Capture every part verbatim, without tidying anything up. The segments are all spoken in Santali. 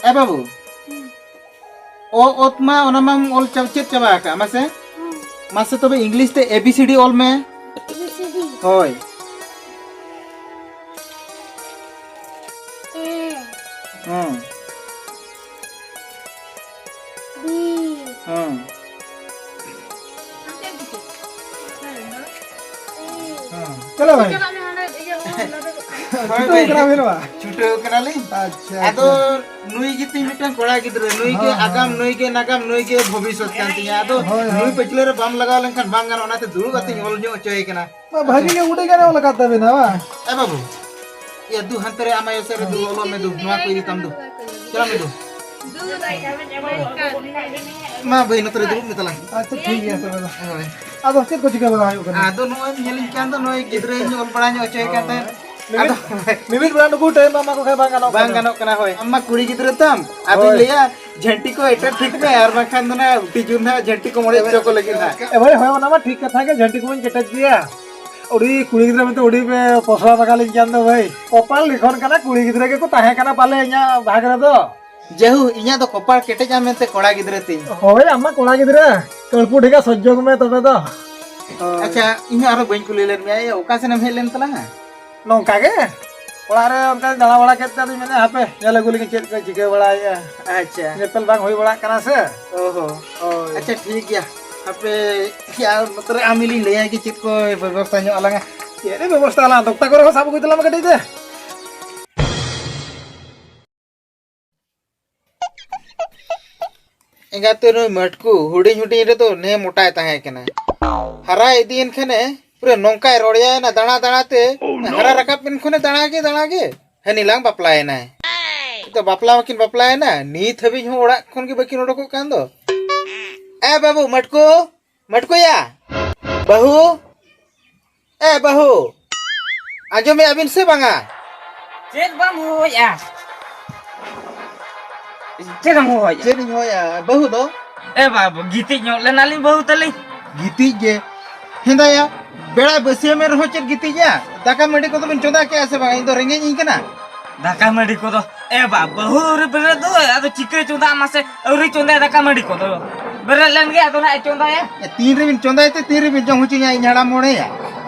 ᱮ ᱵᱟᱹᱵᱩ, ᱚ ᱚᱛ ᱢᱟ ᱚᱱᱟ ᱢᱟᱢ ᱚᱞ ᱪᱟᱵ-, ᱪᱮᱫ ᱪᱟᱵᱟ ᱟᱠᱟᱫ, ᱢᱟᱥᱮ? ᱢᱟᱥᱮ ᱛᱚᱵᱮ ᱤᱝᱞᱤᱥ ᱛᱮ A B C D ᱚᱞ ᱢᱮ᱾ A B C D᱾ ᱦᱳᱭ᱾ A᱾ ᱦᱮᱸ᱾ B᱾ ᱦᱮᱸ᱾ ᱦᱮᱸ᱾ ᱪᱚᱞᱚ ᱵᱷᱟᱭ᱾ ᱦᱳᱭ ᱪᱷᱩᱴᱟᱹᱣ ᱵᱷᱟᱭ᱾ ᱠᱟᱱᱟ ᱵᱤᱱ ᱵᱟ? ᱪᱷᱩᱴᱟᱹᱣ ᱠᱟᱱᱟᱞᱤᱧ᱾ ᱟᱪᱪᱷᱟ, ᱟᱫᱚ ᱟᱪᱪᱷᱟ᱾ ᱱᱩᱭ ᱜᱮ ᱛᱤᱧ ᱢᱤᱫᱴᱟᱝ ᱠᱚᱲᱟ ᱜᱤᱫᱽᱨᱟᱹ, ᱱᱩᱭ ᱜᱮ ᱦᱮᱸ, ᱟᱜᱟᱢ, ᱦᱮᱸ᱾ ᱱᱩᱭ ᱜᱮ ᱱᱟᱜᱟᱢ, ᱱᱩᱭ ᱜᱮ ᱵᱷᱚᱵᱤᱥᱥᱚᱛ ᱠᱟᱱ ᱛᱤᱧᱟ᱾ ᱟᱫᱚ ᱦᱳᱭ, ᱦᱳᱭ᱾ ᱱᱩᱭ ᱯᱟᱹᱪᱷᱞᱟᱹ ᱨᱮ ᱵᱟᱢ ᱞᱟᱜᱟᱣ ᱞᱮᱱᱠᱷᱟᱱ ᱵᱟᱝ ᱜᱟᱱᱚᱜᱼᱟ, ᱚᱱᱟᱛᱮ ᱫᱩᱲᱩᱵ ᱠᱟᱛᱮᱧ ᱚᱞ ᱧᱚᱜ ᱦᱚᱪᱚᱭᱮ ᱠᱟᱱᱟ᱾ ᱢᱟ ᱵᱷᱟᱹᱜᱤ ᱜᱮ ᱩᱰᱤ ᱜᱟᱱᱮ ᱚᱞ ᱟᱠᱟᱫ ᱛᱟᱵᱮᱱᱟ, ᱵᱟᱝ? ᱮ ᱵᱟᱹᱵᱩ, ᱤᱭᱟᱹ, ᱫᱩ ᱦᱟᱱᱛᱮ ᱨᱮ ᱟᱢ ᱟᱭᱳ ᱥᱮᱫ ᱨᱮ ᱫᱩ, ᱚᱞᱚᱜ ᱢᱮ ᱫᱩ, ᱱᱚᱣᱟ ᱠᱚ ᱤᱫᱤ ᱛᱟᱢ ᱫᱩ᱾ ᱪᱟᱞᱟᱜ ᱢᱮ ᱫᱩ᱾ ᱢᱟ ᱵᱷᱟᱹᱭ, ᱱᱚᱛᱮ ᱨᱮ ᱫᱩᱲᱩᱵ ᱢᱮ ᱛᱟᱞᱟᱝ᱾ ᱟᱪᱪᱷᱟ, ᱴᱷᱤᱠ ᱜᱮᱭᱟ ᱛᱚᱵᱮ ᱫᱚ᱾ ᱦᱳᱭ᱾ ᱟᱫᱚ ᱪᱮᱫ ᱠᱚ ᱪᱤᱠᱟᱹ ᱵᱟᱲᱟ ᱦᱩᱭᱩᱜ ᱠᱟᱱᱟ? ᱟᱫᱚ ᱱᱚᱜᱼᱚᱭ ᱧᱮᱞᱤᱧ ᱠᱟᱱ ᱫᱚ, ᱱᱚᱜᱼᱚᱭ ᱜᱤᱫᱽᱨᱟᱹᱧ ᱚᱞ ᱵᱟᱲᱟ ᱧᱚᱜ ᱦᱚᱪᱚᱭᱮ ᱠᱟᱱ ᱛᱟᱦᱮᱸᱫ᱾ ᱢᱤᱢᱤᱫ, ᱟᱫᱚ ᱢᱤᱢᱤᱫ ᱵᱮᱲᱟ ᱱᱩᱠᱩ ᱴᱟᱭᱤᱢ ᱮᱢᱟ ᱠᱚ ᱠᱷᱟᱱ ᱵᱟᱝ ᱜᱟᱱᱚᱜ ᱵᱟᱝ ᱠᱟᱱᱟ᱾ ᱜᱟᱱᱚᱜ ᱠᱟᱱᱟ, ᱦᱳᱭ᱾ ᱟᱢ ᱢᱟ ᱠᱩᱲᱤ ᱜᱤᱫᱽᱨᱟᱹ ᱛᱟᱢ, ᱟᱫᱚᱧ ᱦᱳᱭ᱾ ᱞᱟᱹᱭᱟ, ᱡᱷᱟᱹᱱᱴᱤ ᱠᱚ ᱮᱴᱮᱫ ᱴᱷᱤᱠ ᱢᱮ, ᱟᱨ ᱵᱟᱝᱠᱷᱟᱱ ᱫᱚ ᱱᱟᱜ ᱩᱴᱤ ᱡᱩᱨ ᱱᱟᱜ ᱡᱷᱟᱹᱱᱴᱤ ᱠᱚ ᱢᱚᱲᱮ ᱦᱚᱪᱚ ᱠᱚ ᱞᱟᱹᱜᱤᱫ ᱱᱟᱜ᱾ ᱮ ᱵᱷᱟᱹᱭ, ᱦᱳᱭ, ᱚᱱᱟ ᱢᱟ ᱴᱷᱤᱠ ᱠᱟᱛᱷᱟ ᱜᱮ, ᱡᱷᱟᱹᱱᱴᱤ ᱠᱚᱢᱟᱧ ᱠᱮᱴᱮᱡ ᱜᱮᱭᱟ᱾ ᱩᱰᱤ ᱠᱩᱲᱤ ᱜᱤᱫᱽᱨᱟᱹ ᱢᱮᱱᱛᱮ ᱩᱰᱤ ᱯᱮ ᱯᱚᱥᱲᱟ ᱵᱟᱜᱟ ᱞᱤᱧ ᱠᱟᱱ ᱫᱚ ᱵᱷᱟᱹᱭ᱾ ᱠᱚᱯᱟᱞ ᱞᱤᱠᱷᱚᱱ ᱠᱟᱱᱟ, ᱠᱩᱲᱤ ᱜᱤᱫᱽᱨᱟᱹ ᱜᱮᱠᱚ ᱛᱟᱦᱮᱸ ᱠᱟᱱᱟ ᱯᱟᱞᱮ ᱤᱧᱟᱹᱜ ᱵᱷᱟᱜᱽ ᱨᱮᱫᱚ᱾ ᱡᱟᱭᱦᱳᱠ, ᱤᱧᱟᱹᱜ ᱫᱚ ᱠᱚᱯᱟᱞ ᱠᱮᱴᱮᱡᱼᱟ ᱢᱮᱱᱛᱮ ᱠᱚᱲᱟ ᱜᱤᱫᱽᱨᱟᱹ ᱛᱤᱧ᱾ ᱦᱳᱭ, ᱟᱢ ᱢᱟ ᱠᱚᱲᱟ ᱜᱤᱫᱽᱨᱟᱹ, ᱠᱟᱹᱲᱯᱩ ᱰᱷᱮᱜᱟ ᱥᱚᱡᱡᱚᱜᱽ ᱢᱮ ᱛᱚᱵᱮ ᱫᱚ᱾ ᱦᱳᱭ᱾ ᱟᱪᱪᱷᱟ, ᱤᱧ ᱦᱚᱸ ᱟᱨᱦᱚᱸ ᱵᱟᱹᱧ ᱠᱩᱞᱤ ᱞᱮᱫ ᱢᱮᱭᱟ, ᱮᱭ, ᱚᱠᱟ ᱥᱮᱱᱮᱢ ᱦᱮᱡ ᱞᱮᱱ ᱛᱟᱞᱟᱝᱟ? ᱱᱚᱝᱠᱟ ᱜᱮ, ᱚᱲᱟᱜ ᱨᱮ ᱚᱱᱠᱟ ᱫᱟᱬᱟ ᱵᱟᱲᱟ ᱠᱮᱫ ᱛᱮ ᱟᱫᱚᱧ ᱢᱮᱱᱮᱫᱼᱟ, ᱦᱟᱯᱮ, ᱧᱮᱞ ᱟᱹᱜᱩ ᱞᱮᱜᱮ ᱪᱮᱫ ᱠᱚᱭ ᱪᱤᱠᱟᱹ ᱵᱟᱲᱟᱭᱮᱫᱼᱟ᱾ ᱟᱪᱪᱷᱟ᱾ ᱧᱮᱯᱮᱞ ᱵᱟᱝ ᱦᱩᱭ ᱵᱟᱲᱟᱜ ᱠᱟᱱᱟ ᱥᱮ᱾ ᱚ ᱦᱚ᱾ ᱦᱳᱭ᱾ ᱟᱪᱪᱷᱟ, ᱴᱷᱤᱠ ᱜᱮᱭᱟ᱾ ᱦᱟᱯᱮ, ᱟᱨ ᱱᱚᱛᱮ ᱨᱮ ᱟᱢ ᱞᱤᱧ ᱞᱟᱹᱭᱟᱭ ᱜᱮ ᱪᱮᱫ ᱠᱚᱭ ᱵᱮᱵᱚᱥᱛᱷᱟ ᱧᱚᱜ ᱟᱞᱟᱝᱟ᱾ ᱪᱮᱫ ᱮ ᱵᱮᱵᱚᱥᱛᱷᱟ ᱟᱞᱟᱝ? ᱫᱚᱠᱛᱟ ᱠᱚᱨᱮ ᱦᱚᱸ ᱥᱟᱵ ᱟᱹᱜᱩᱭ ᱛᱟᱞᱟᱝ ᱢᱮ ᱠᱟᱹᱴᱤᱡ ᱫᱮ᱾ ᱮᱸᱜᱟᱛᱮ, ᱱᱩᱭ ᱢᱟᱹᱴᱠᱩ ᱦᱩᱰᱤᱧ ᱦᱩᱰᱤᱧ ᱨᱮᱫᱚ ᱱᱮ ᱢᱚᱴᱟᱭ ᱛᱟᱦᱮᱸ ᱠᱟᱱᱟ᱾ ᱦᱟᱨᱟ ᱤᱫᱤᱭᱮᱱ ᱠᱷᱟᱱᱮ ᱯᱩᱨᱟᱹ ᱱᱚᱝᱠᱟᱭ ᱨᱚᱲᱮᱭᱟᱭᱱᱟ, ᱫᱟᱬᱟ ᱫᱟᱬᱟ ᱛᱮ᱾ ᱦᱟᱨᱟ ᱨᱟᱠᱟᱵ ᱮᱱ ᱠᱷᱟᱱᱮ ᱫᱟᱬᱟ ᱜᱮ ᱫᱟᱬᱟ ᱜᱮ᱾ ᱦᱟᱹᱱᱤ ᱞᱟᱝ ᱵᱟᱯᱞᱟᱭᱮᱱᱟᱭ᱾ ᱱᱤᱛᱚᱜ ᱵᱟᱯᱞᱟ ᱢᱟᱠᱤᱱ ᱵᱟᱯᱞᱟᱭᱮᱱᱟ, ᱱᱤᱛ ᱦᱟᱹᱵᱤᱡ ᱦᱚᱸ ᱚᱲᱟᱜ ᱠᱷᱚᱱ ᱜᱮ ᱵᱟᱹᱠᱤᱱ ᱚᱰᱚᱠᱚᱜ ᱠᱟᱱ ᱫᱚ᱾ ᱮ ᱵᱟᱹᱵᱩ ᱢᱟᱹᱴᱠᱩ, ᱢᱟᱹᱴᱠᱩᱭᱟ, ᱵᱟᱹᱦᱩ, ᱮ ᱵᱟᱹᱦᱩ, ᱟᱸᱡᱚᱢᱮᱜᱼᱟ ᱵᱤᱱ ᱥᱮ ᱵᱟᱝᱟ? ᱪᱮᱫ ᱵᱟᱢ ᱦᱚᱦᱚᱭᱮᱜᱼᱟ? ᱪᱮᱫ ᱮᱢ ᱦᱚᱦᱚᱭᱮᱜᱼᱟ? ᱪᱮᱫ ᱤᱧ ᱦᱚᱦᱚᱭᱟ? ᱵᱟᱹᱦᱩ ᱫᱚ? ᱮ ᱵᱟᱹᱵᱩ, ᱜᱤᱛᱤᱡ ᱧᱚᱜ ᱞᱮᱱᱟᱞᱤᱧ ᱵᱟᱹᱦᱩ ᱛᱟᱹᱞᱤᱧ᱾ ᱜᱤᱛᱤᱡ ᱜᱮ? ᱦᱮᱸᱫᱟᱭᱟ, ᱵᱮᱲᱟᱭ ᱵᱟᱹᱥᱭᱟᱹᱢᱮᱱ ᱨᱮᱦᱚᱸ ᱪᱮᱫ ᱜᱤᱛᱤᱡ ᱮᱱᱟ? ᱫᱟᱠᱟ ᱢᱟᱹᱰᱤ ᱠᱚᱫᱚ ᱵᱤᱱ ᱪᱚᱸᱫᱟ ᱠᱮᱜᱼᱟ ᱥᱮ ᱵᱟᱝ? ᱤᱧ ᱫᱚ ᱨᱮᱸᱜᱮᱡ ᱤᱧ ᱠᱟᱱᱟ᱾ ᱫᱟᱠᱟ ᱢᱟᱹᱰᱤ ᱠᱚᱫᱚ ᱮ ᱵᱟ, ᱵᱟᱹᱦᱩ ᱟᱹᱣᱨᱤ ᱵᱮᱨᱮᱫ ᱫᱚ, ᱟᱫᱚ ᱪᱤᱠᱟᱹᱭ ᱪᱚᱸᱫᱟ ᱢᱟᱥᱮ? ᱟᱹᱣᱨᱤ ᱪᱚᱸᱫᱟᱭ ᱫᱟᱠᱟ ᱢᱟᱹᱰᱤ ᱠᱚᱫᱚ᱾ ᱵᱮᱨᱮᱫ ᱞᱮᱱ ᱜᱮ, ᱟᱫᱚ ᱱᱟᱜ ᱮ ᱪᱚᱸᱫᱟᱭᱟ᱾ ᱮ, ᱛᱤᱱ ᱨᱮᱵᱤᱱ ᱪᱚᱸᱫᱟᱭ ᱛᱮ, ᱛᱤᱱ ᱨᱮᱵᱤᱱ ᱡᱚᱢ ᱦᱚᱪᱚᱧᱟ ᱤᱧ ᱦᱟᱲᱟᱢ ᱢᱚᱬᱮᱭᱟ?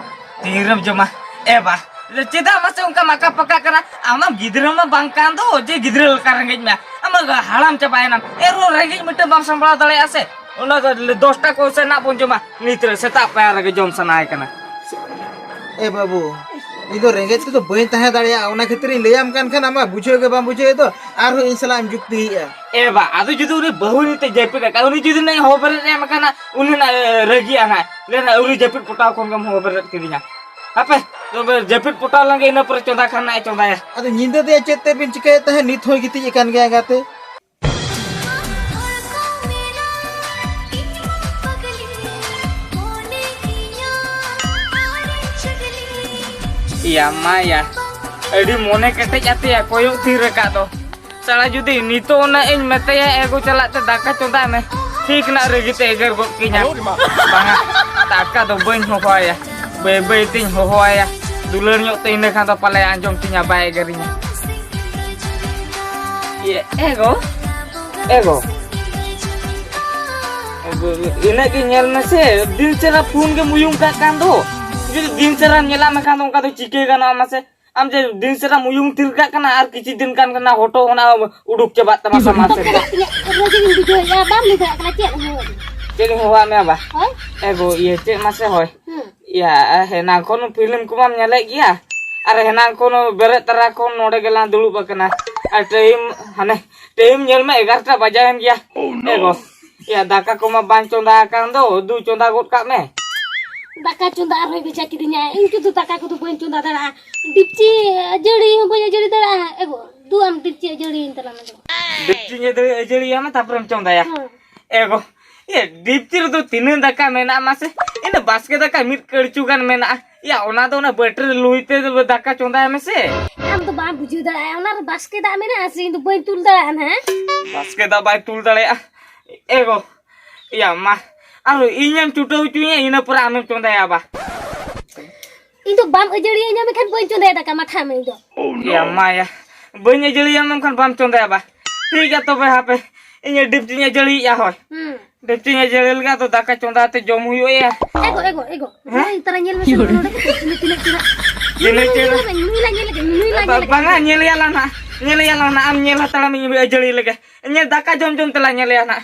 ᱛᱤᱱ ᱨᱮᱢ ᱡᱚᱢᱟ? ᱮ ᱵᱟ, ᱪᱮᱫᱟᱜ ᱢᱟᱥᱮ ᱚᱱᱠᱟ ᱢᱟᱠᱟ ᱯᱟᱠᱟ ᱠᱟᱱᱟ? ᱟᱢᱟᱜ ᱜᱤᱫᱽᱨᱟᱹ ᱢᱟ ᱵᱟᱝ ᱠᱟᱱ ᱫᱚ, ᱡᱮ ᱜᱤᱫᱽᱨᱟᱹ ᱞᱮᱠᱟ ᱨᱮᱸᱜᱮᱡ ᱢᱮᱭᱟ᱾ ᱟᱢᱟᱜ ᱦᱟᱲᱟᱢ ᱪᱟᱵᱟᱭᱮᱱᱟᱢ, ᱮᱱᱨᱮᱦᱚᱸ ᱨᱮᱸᱜᱮᱡ ᱢᱤᱫᱴᱟᱝ ᱵᱟᱢ ᱥᱟᱢᱵᱲᱟᱣ ᱫᱟᱲᱮᱭᱟᱜᱼᱟ ᱥᱮ? ᱚᱱᱟ ᱫᱚ ᱫᱚᱥᱴᱟ ᱠᱚ ᱥᱮ ᱱᱟᱜ ᱵᱚᱱ ᱡᱚᱢᱟ, ᱱᱤᱛ ᱨᱮ ᱥᱮᱛᱟᱜ ᱯᱟᱭᱟᱨ ᱨᱮᱜᱮ ᱡᱚᱢ ᱥᱟᱱᱟᱭᱮ ᱠᱟᱱᱟ᱾ ᱮ ᱵᱟᱹᱵᱩ, ᱤᱧ ᱫᱚ ᱨᱮᱸᱜᱮᱡ ᱛᱮᱫᱚ ᱵᱟᱹᱧ ᱛᱟᱦᱮᱸ ᱫᱟᱲᱮᱭᱟᱜᱼᱟ, ᱚᱱᱟ ᱠᱷᱟᱹᱛᱤᱨ ᱤᱧ ᱞᱟᱹᱭᱟᱢ ᱠᱟᱱ ᱠᱷᱟᱱ ᱟᱢᱟᱜ ᱵᱩᱡᱷᱟᱹᱣ ᱜᱮ ᱵᱟᱢ ᱵᱩᱡᱷᱟᱹᱣᱮᱫ ᱫᱚ, ᱟᱨᱦᱚᱸ ᱤᱧ ᱥᱟᱞᱟᱜ ᱮᱢ ᱡᱩᱠᱛᱤᱭᱮᱫᱼᱟ᱾ ᱮ ᱵᱟ, ᱟᱫᱚ ᱡᱩᱫᱤ ᱩᱱᱤ ᱵᱟᱹᱦᱩ ᱧᱩᱛᱮ ᱡᱟᱹᱯᱤᱫ ᱟᱠᱟᱫ, ᱩᱱᱤ ᱡᱩᱫᱤ ᱱᱟᱜ ᱦᱚᱦᱚ ᱵᱮᱨᱮᱫ ᱮᱢ ᱠᱟᱱᱟ, ᱩᱱᱤ ᱱᱟᱜ, ᱮ, ᱨᱟᱹᱜᱤᱜᱼᱟ ᱱᱟᱜ, ᱞᱟᱹᱭᱟ ᱱᱟᱜ, "ᱟᱹᱣᱨᱤ ᱡᱟᱹᱯᱤᱫ ᱯᱚᱴᱟᱣ ᱠᱷᱚᱱ ᱜᱮᱢ ᱦᱚᱦᱚ ᱵᱮᱨᱮᱫ ᱠᱤᱫᱤᱧᱟ᱾ ᱦᱟᱯᱮ, ᱛᱚᱵᱮ ᱡᱟᱹᱯᱤᱫ ᱯᱚᱴᱟᱣ ᱞᱮᱱᱜᱮ, ᱤᱱᱟᱹ ᱯᱚᱨᱮ ᱪᱚᱸᱫᱟ ᱠᱷᱟᱱ ᱱᱟᱜ ᱮ ᱪᱚᱸᱫᱟᱭᱟ᱾" ᱟᱫᱚ ᱧᱤᱫᱟᱹ ᱫᱚᱭᱟ ᱪᱮᱫ ᱛᱮᱫ ᱵᱤᱱ ᱪᱤᱠᱟᱹᱭᱮᱫ ᱛᱟᱦᱮᱸᱫ? ᱱᱤᱛ ᱦᱚᱸᱭ ᱜᱤᱛᱤᱡ ᱟᱠᱟᱱ ᱜᱮᱭᱟ ᱮᱸᱜᱟᱛᱮ᱾ ᱭᱟ ᱢᱟᱭᱟ, ᱟᱹᱰᱤ ᱢᱚᱱᱮ ᱠᱮᱴᱮᱡ ᱟᱛᱮᱭᱟ ᱠᱚᱭᱚᱜ ᱛᱷᱤᱨ ᱟᱠᱟᱫ ᱫᱚ᱾ ᱥᱟᱞᱟ ᱡᱩᱫᱤ ᱱᱤᱛᱚᱜ ᱚᱱᱟ ᱤᱧ ᱢᱮᱛᱟᱭᱟ, "ᱮ ᱜᱚ, ᱪᱟᱞᱟᱜ ᱛᱮ ᱫᱟᱠᱟ ᱪᱚᱸᱫᱟᱭ ᱢᱮ", ᱴᱷᱤᱠ ᱱᱟᱜ ᱨᱟᱹᱜᱤ ᱛᱮ ᱮᱜᱮᱨ ᱜᱚᱫ ᱠᱤᱧᱟ᱾ ᱵᱟᱝᱟ, ᱫᱟᱠᱟ ᱫᱚ ᱵᱟᱹᱧ ᱦᱚᱦᱚᱣᱟᱭᱟ, ᱵᱟᱹᱭ ᱵᱟᱹᱭ ᱛᱤᱧ ᱦᱚᱦᱚᱣᱟᱭᱟ᱾ ᱫᱩᱞᱟᱹᱲ ᱧᱚᱜ ᱛᱮ, ᱤᱱᱟᱹ ᱠᱷᱟᱱ ᱫᱚ ᱯᱟᱞᱮ ᱟᱸᱡᱚᱢ ᱛᱤᱧᱟ, ᱵᱟᱭ ᱮᱜᱮᱨᱤᱧᱟ᱾ ᱤᱭᱟᱹ, ᱮ ᱜᱚ, ᱮ ᱜᱚ᱾ ᱤᱱᱟᱹᱜ ᱜᱮ ᱧᱮᱞ ᱢᱮᱥᱮ, ᱫᱤᱱ ᱪᱟᱨᱟ ᱯᱷᱳᱱ ᱜᱮᱢ ᱩᱭᱩᱝ ᱠᱟᱜ ᱠᱟᱱ ᱫᱚ᱾ ᱡᱩᱫᱤ ᱫᱤᱱ ᱪᱟᱨᱟᱢ ᱧᱮᱞᱟ, ᱢᱮᱱᱠᱷᱟᱱ ᱫᱚ ᱚᱱᱠᱟ ᱫᱚ ᱪᱤᱠᱟᱹ ᱜᱟᱱᱚᱜᱼᱟ ᱢᱟᱥᱮ? ᱟᱢ ᱡᱮ ᱫᱤᱱ ᱪᱟᱨᱟᱢ ᱩᱭᱩᱝ ᱛᱷᱤᱨ ᱠᱟᱜ ᱠᱟᱱᱟ, ᱟᱨ ᱠᱤᱪᱷᱩ ᱫᱤᱱ ᱠᱟᱱ ᱠᱟᱱᱟ, ᱦᱚᱴᱚᱜ ᱚᱱᱟ ᱩᱰᱩᱠ ᱪᱟᱵᱟᱜ ᱛᱟᱢᱟ ᱥᱟᱢᱟᱝ ᱥᱮᱫ᱾ ᱪᱮᱫᱟᱜ ᱤᱧᱟᱹᱜ ᱨᱟᱹᱜᱤ ᱜᱤᱧ ᱵᱩᱡᱷᱟᱹᱣᱮᱫᱼᱟ, ᱵᱟᱢ ᱞᱟᱹᱭ ᱫᱟᱲᱮᱭᱟᱜ ᱠᱟᱱᱟ ᱪᱮᱫ ᱮᱢ ᱦᱚᱦᱚᱣᱟᱫ ᱫᱤᱧᱟ? ᱪᱮᱫ ᱤᱧ ᱦᱚᱦᱚᱣᱟᱫ ᱢᱮᱭᱟ ᱵᱟ? ᱦᱳᱭ᱾ ᱮ ᱜᱚ, ᱤᱭᱟᱹ, ᱪᱮᱫ ᱢᱟᱥᱮ ᱦᱳᱭ? ᱦᱩᱸ᱾ ᱭᱟ, ᱦᱮᱱᱟᱝ ᱠᱷᱚᱱ ᱯᱷᱤᱞᱢ ᱠᱚᱢᱟᱢ ᱧᱮᱞᱮᱫ ᱜᱮᱭᱟ, ᱟᱨ ᱦᱮᱱᱟᱝ ᱠᱷᱚᱱ ᱵᱮᱨᱮᱫ ᱛᱚᱨᱟ ᱠᱷᱚᱱ ᱱᱚᱰᱮ ᱜᱮᱞᱟᱝ ᱫᱩᱲᱩᱵ ᱟᱠᱟᱱᱟ, ᱟᱨ ᱴᱟᱭᱤᱢ, ᱦᱟᱱᱮ, ᱴᱟᱭᱤᱢ ᱧᱮᱞ ᱢᱮ, ᱮᱜᱟᱨᱚᱴᱟ ᱵᱟᱡᱟᱣᱮᱱ ᱜᱮᱭᱟ᱾ ᱮ ᱜᱚ, ᱭᱟ, ᱫᱟᱠᱟ ᱠᱚᱢᱟ ᱵᱟᱝ ᱪᱚᱸᱫᱟ ᱟᱠᱟᱱ ᱫᱚ, ᱫᱩ ᱪᱚᱸᱫᱟ ᱜᱚᱫ ᱠᱟᱜ ᱢᱮ᱾ ᱫᱟᱠᱟ ᱪᱚᱸᱫᱟ ᱟᱨᱦᱚᱸᱭ ᱵᱷᱮᱡᱟ ᱠᱤᱫᱤᱧᱟ, ᱤᱧ ᱠᱚᱫᱚ ᱫᱟᱠᱟ ᱠᱚᱫᱚ ᱵᱟᱹᱧ ᱪᱚᱸᱫᱟ ᱫᱟᱲᱮᱭᱟᱜᱼᱟ, ᱰᱮᱠᱪᱤ ᱟᱹᱡᱟᱹᱲᱤ ᱦᱚᱸ ᱵᱟᱹᱧ ᱟᱹᱡᱟᱹᱲᱤ ᱫᱟᱲᱮᱭᱟᱜᱼᱟ᱾ ᱮ ᱜᱚ, ᱫᱩ ᱟᱢ ᱰᱮᱠᱪᱤ ᱟᱹᱡᱟᱹᱲᱤᱭᱟᱹᱧ ᱛᱟᱞᱟᱝ ᱢᱮ ᱫᱚ᱾ ᱰᱮᱠᱪᱤᱧ ᱟᱹᱡᱟᱹᱲᱤᱭᱟᱢᱟ, ᱛᱟᱨᱯᱚᱨᱮᱢ ᱪᱚᱸᱫᱟᱭᱟ᱾ ᱦᱮᱸ᱾ ᱮ ᱜᱚ, ᱮ, ᱰᱮᱠᱪᱤ ᱨᱮᱫᱚ ᱛᱤᱱᱟᱹᱜ ᱫᱟᱠᱟ ᱢᱮᱱᱟᱜᱼᱟ ᱢᱟᱥᱮ? ᱤᱱᱟᱹ ᱵᱟᱥᱠᱮ ᱫᱟᱠᱟ ᱢᱤᱫ ᱠᱟᱹᱲᱪᱩ ᱜᱟᱱ ᱢᱮᱱᱟᱜᱼᱟ᱾ ᱭᱟ, ᱚᱱᱟ ᱫᱚ ᱚᱱᱟ ᱵᱟᱹᱴᱤ ᱨᱮ ᱞᱩᱭ ᱛᱮ ᱫᱟᱠᱟ ᱪᱚᱸᱫᱟᱭ ᱢᱮᱥᱮ᱾ ᱟᱢ ᱫᱚ ᱵᱟᱢ ᱵᱩᱡᱷᱟᱹᱣ ᱫᱟᱲᱮᱭᱟᱜᱼᱟ, ᱚᱱᱟ ᱨᱮ ᱵᱟᱥᱠᱮ ᱫᱟᱜ ᱢᱮᱱᱟᱜᱼᱟ ᱥᱮ? ᱤᱧ ᱫᱚ ᱵᱟᱹᱧ ᱫᱩᱞ ᱫᱟᱲᱮᱭᱟᱜᱼᱟ ᱱᱟᱦᱟᱜ᱾ ᱵᱟᱥᱠᱮ ᱫᱟᱜ ᱵᱟᱭ ᱫᱩᱞ ᱫᱟᱲᱮᱭᱟᱜᱼᱟ᱾ ᱮ ᱜᱚ, ᱭᱟ ᱢᱟ, ᱟᱨ ᱤᱧᱮᱢ ᱪᱩᱴᱟᱹᱣ ᱦᱚᱪᱚᱧᱟ, ᱤᱱᱟᱹ ᱯᱚᱨᱮ ᱟᱢᱮᱢ ᱪᱚᱸᱫᱟᱭᱟ ᱵᱟ᱾ ᱤᱧ ᱫᱚ ᱵᱟᱢ ᱟᱹᱡᱟᱹᱲᱤᱭᱟᱹᱧᱟ, ᱢᱮᱱᱠᱷᱟᱱ ᱵᱟᱹᱧ ᱪᱚᱸᱫᱟᱭᱟ ᱫᱟᱠᱟ, ᱢᱟ ᱠᱷᱟᱢ ᱤᱧ ᱫᱚ᱾ ᱭᱟ ᱢᱟᱭᱟ, ᱵᱟᱹᱧ ᱟᱹᱡᱟᱹᱲᱤᱭᱟ ᱢᱮᱱᱠᱷᱟᱱ ᱵᱟᱢ ᱪᱚᱸᱫᱟᱭᱟ ᱵᱟ᱾ ᱴᱷᱤᱠ ᱜᱮᱭᱟ ᱛᱚᱵᱮ ᱦᱟᱯᱮ, ᱤᱧ ᱰᱤᱯᱪᱤᱧ ᱟᱹᱡᱟᱹᱲᱤᱭᱮᱫᱼᱟ ᱦᱳᱭ᱾ ᱦᱩᱸ᱾ ᱰᱤᱯᱪᱤᱧ ᱟᱹᱡᱟᱹᱲᱤ ᱞᱮᱠᱟ ᱛᱚ ᱫᱟᱠᱟ ᱪᱚᱸᱫᱟ ᱛᱮ ᱡᱚᱢ ᱦᱩᱭᱩᱜᱼᱟ᱾ ᱮᱜᱳ, ᱮᱜᱳ, ᱮᱜᱳ᱾ ᱦᱮᱸ? ᱱᱩᱭ ᱛᱟᱨᱟ ᱧᱮᱞ ᱢᱮᱥᱮ ᱱᱚᱰᱮ, ᱱᱚᱰᱮ ᱛᱤᱱᱟᱹᱜ ᱪᱮᱦᱨᱟ᱾ ᱛᱤᱱᱟᱹᱜ ᱪᱮᱦᱨᱟ᱾ ᱱᱩᱭ ᱞᱟᱝ ᱧᱮᱞ ᱞᱮᱜᱮ, ᱱᱩᱭ ᱞᱟᱝ ᱧᱮᱞ ᱞᱮᱜᱮ᱾ ᱵᱟᱝᱟ, ᱧᱮᱞᱮᱭᱟ ᱞᱟᱝ ᱱᱟᱜ, ᱧᱮᱞᱮᱭᱟ ᱞᱟᱝ ᱱᱟᱜ, ᱟᱢ ᱧᱮᱞ ᱦᱟᱛᱟᱲᱟᱢ ᱤᱧ ᱟᱹᱡᱟᱹᱲᱤ ᱞᱮᱜᱮ᱾ ᱤᱧᱟᱹᱜ ᱫᱟᱠᱟ ᱡᱚᱢ ᱡᱚᱢ ᱛᱮᱞᱟᱝ ᱧᱮᱞᱮᱭᱟ ᱱᱟᱜ᱾